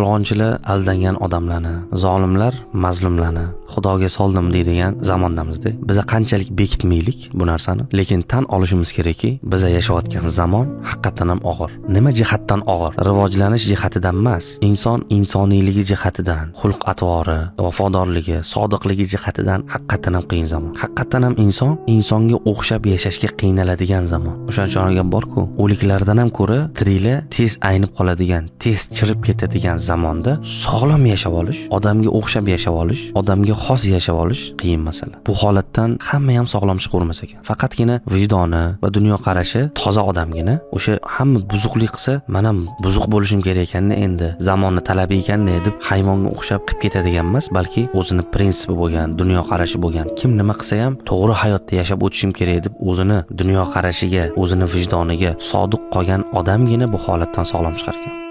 Yolg'onchilar aldangan odamlarni, zolimlar mazlumlarni Xudoga soldim deydigan zamondamizda. Biza qanchalik bekitmaylik bu narsani, lekin tan olishimiz kerakki, biza yashayotgan zamon haqiqatan ham og'ir. Nima jihatdan og'ir? Rivojlanish jihatidan emas, inson insoniyligi jihatidan, xulq-atvori, vafodorligi, sodiqligi jihatidan haqiqatan ham qiyin zamon. Haqiqatan ham inson insonga o'xshab yashashga qiynaladigan zamon. O'shaning uchun gap borku, o'liklardan ham ko'ra tiriklar tez aynib qoladigan, tez chirib ketadigan zamonda sog'lom yashab olish, odamga o'xshab yashab olish, odamga xos yashab olish qiyin masala. Bu holatdan hamma ham sog'lom chiqavermas ekan. Faqatgina vijdoni va dunyoqarashi toza odamgina o'sha hamma buzuqlik qilsa, man ham buzuq bo'lishim kerak ekanda, endi zamonni talabi ekanda deb hayvonga o'xshab qilib ketadigan emas, balki o'zini prinsipi bo'lgan, dunyoqarashi bo'lgan, kim nima qilsa ham to'g'ri hayotda yashab o'tishim kerak deb o'zini dunyoqarashiga, o'zini vijdoniga sodiq qolgan odamgina bu holatdan sog'lom chiqar ekan.